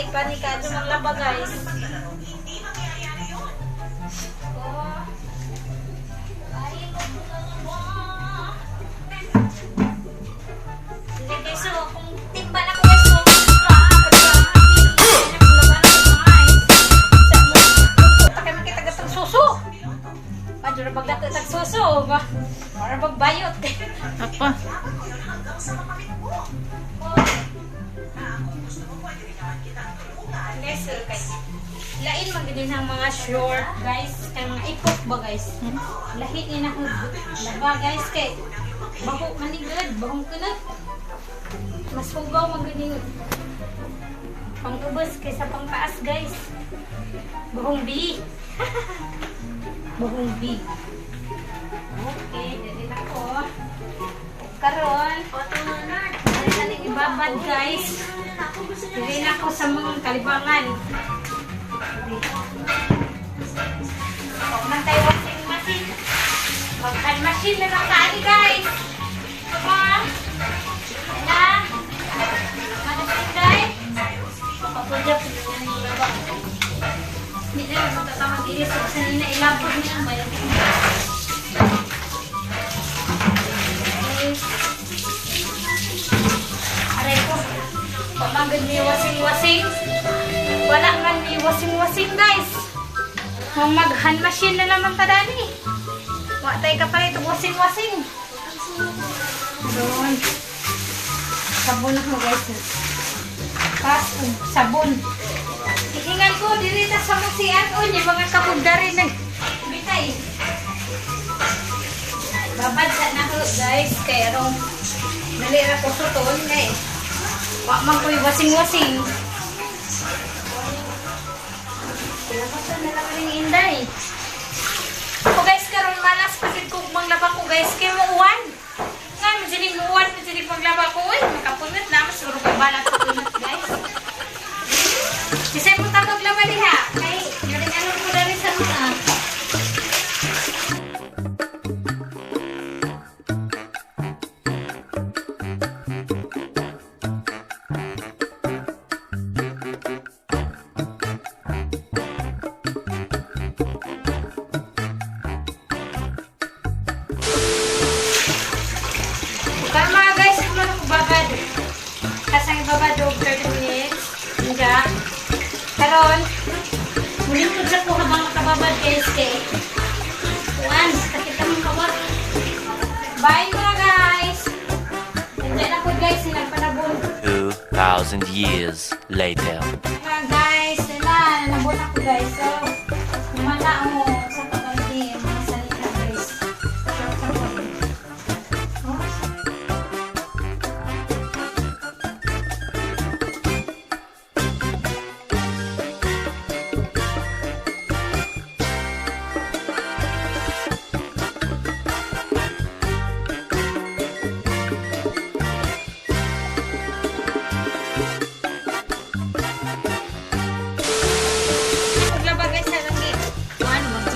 Dili pa ni kadto maglaba, guys. Oh. Ay, maglaba. Dili guys, so kung timba na ko, guys, so grabe. Laban ako, guys. Sa mo, ta kay makita gatang suso. Padyo ra bagdato tag suso ba? Para bagbayot. Apa? Oh. Guys, so, guys. Lain man gid ang mga short, guys, kay mga ipok ba, guys. Lahi ni na laba, guys, kay baho man ni gud, bahong kunot. Mas hugaw man gud ning pang-ubos kaysa pangtaas, guys. Bahong B. Bahong B. Okay, dali na ko. Karon, dali na ning ibabad, guys. Dili na ko sa mga kalibangan. Huwag man tayo washing machine. Mag-hand machine na lang tayo, guys. Aba. Na. Manasin, guys. Mapapudya po na yan yung laba. Hindi na lang matatamag ilisog sa nina. Ilapod niya ang bayan. Guys. Aray ko. Pamagod ni wasing-wasing. Wala man ni wasing-wasing, guys. Mang mag-hand machine na naman ta dani. Wa tay kapalit og wasing-wasing. Doon. Sabon ako, guys. Pas og sabon. Hihingal ko diri ta sa musian o niya mga kabugdari nag bitay. Babad sa na ko, guys, kay arong dali ra ko suton kay wa man ko'y wasing-wasing. Kinakasan na lang rin inday. Ako, guys, karon malas pagid ko manglaba ko, guys, kay muuwan. Nga mo dinig muuwan mo dinig maglaba ko oy, makapunot na mas siguro ko balat sa punot, guys. Kisay mo tagog laba diha kay galing ano ko dali sa mga. Kaya mga guys, kuman ako babad. Kasang ibabad og 30 minutes. Hindi. Karon, mulingkod sa ko habang nakababad, guys, kay kuan, sakit ang kawat. Bye, mga guys. Nandiyan ako, guys, sinagpanabon. 2,000 years later. Mga guys, na, nabon ako, guys. So, lumala mo sa paganti ang mga salita, guys. Oh. Paglaba, guys, sa lagi. Kuan, mag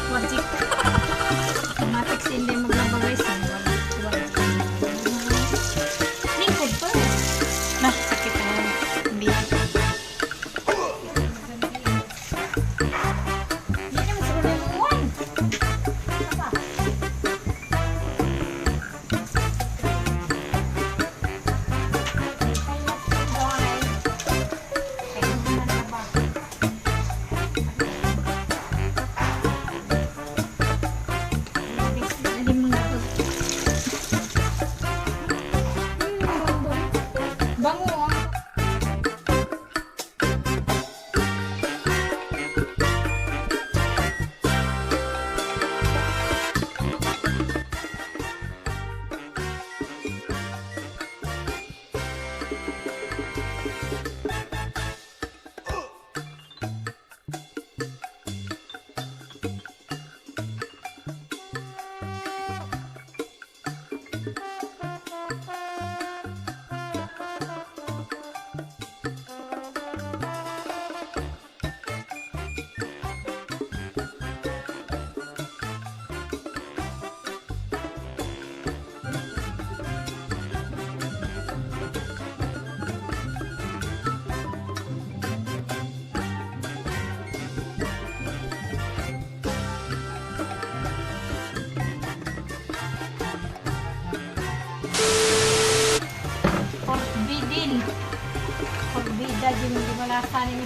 Malasa ni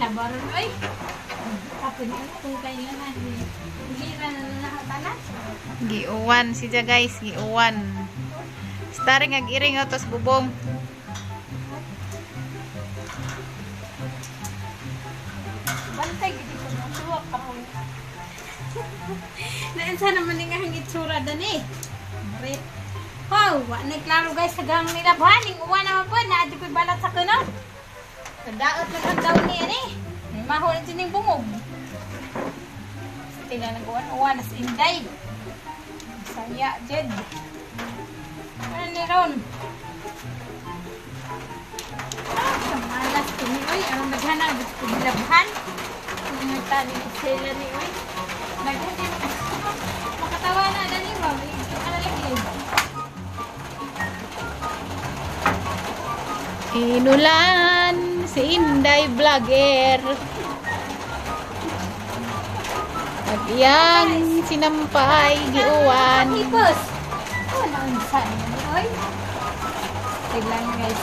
labaron oy. Tapos ano kung kailan na hindi na nakatanan. Giuwan siya, guys, giuwan. Starring ag iring atos bubong. Bantay gid ko na tuwa karon. Naansa naman ni nga ang itsura dani. Re. Wow, wa na klaro, guys, sa gang nila ba ning uwan naman po na adto balat sa kuno. Nadaot na ang daw ni ani. May maho na ning bungog. Tila nang uwan uwan as inday. Saya jed. Ano ni ron? Ah, malas kini oy, aron daghana gusto ko bilabhan. Mga tani ni sila ni oy. Daghan din makatawa na dani ba? Ano lagi? Inulan si Inday Vlogger. At iyang sinampay, giuwan. Hipos. Oh, naunsa ni oy. Tignan, guys.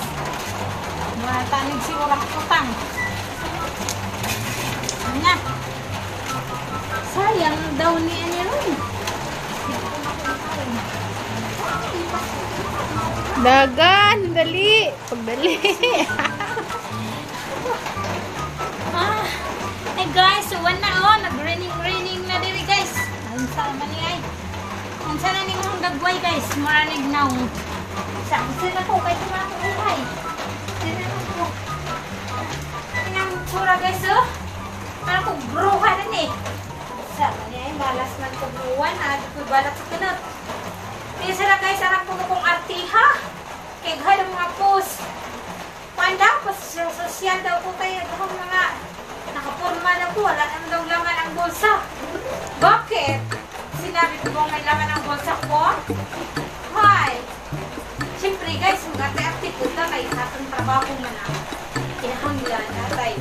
Mga tanig si orang utang. Ano na? Sayang daw ni ani ron. Dagan, dali. Pagdali. Ah, hey guys, so na oh, nag-raining raining na diri, guys. Unsa man ni ay? Unsa na ning mong gagway, guys? Muranig now. Sa sila ko kay tuma ko uhay. Sila ko. Inang tsura, guys, oh. Parang ko bruha na ni. Sa man ni ay malas man ko buwan at ko balak sa kanot. Di sila, guys, arang kuno kong artiha. Kay gahal mga post. Panda, social social daw ko kay akong mga nakapurma na po, wala naman daw laman ang bulsa. Bakit? Sinabi ko bang may laman ang bulsa ko? Hi! Siyempre, guys, mag arte-arte po ta kay sa atong trabaho man ang kinahanglan natay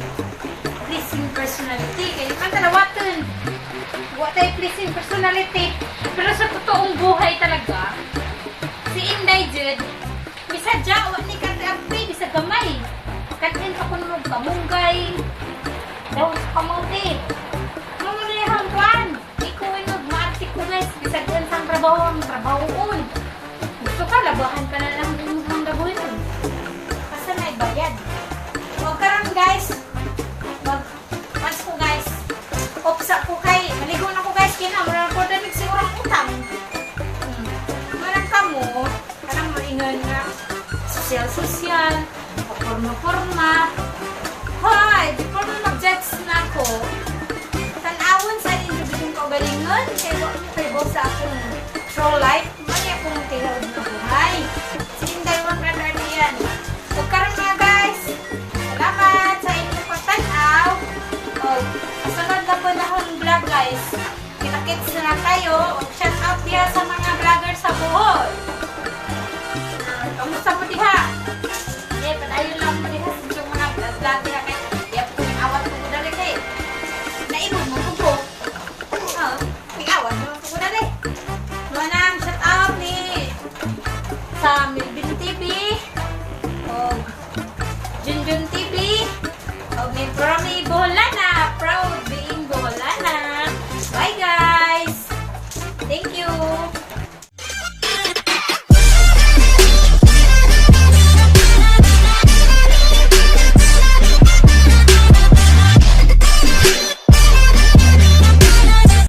pleasing personality. Kaya man talawatan. Wa tayo pleasing personality. Pero sa totoong buhay talaga, si Inday jud, bisadya, wa ni karte-arte, bisa gamay. Katin pa kuno mo kamunggay, dahon sa kamote. Mga nilahang kuan. Ikaw ay magmaarte ko, guys. Bisag sa trabaho ang trabahoon. Gusto ka, labahan ka na lang din ang gagawin. Basta may bayad. O karon, guys, mag mas ko, guys. Opsa ko kay maligo na ko, guys, kina mura ko damig siguro ang utang. Manang kamo, kanang maingon nga social social, porma-porma. Hoy, before mo mag-judge na ako, tan-awon sa ninyo bitong kaugalingon, kay wa mo kay sa akong true life, mali akong tinuod na buhay. Si Inday Wang yan. So karon mga guys, salamat sa inyong pagtanaw. O, kasunod na po na akong vlog, guys. Kita-kits na lang tayo. O, shout out diha sa mga vlogger sa Bohol. Ah, kamusta mo diha? Eh, padayon lang mo diha sa inyong mga vlog diha kay di po kong awat ko dali kay naibog mo ko po. Oh, may awat mo ko dali. Manang shout out ni sa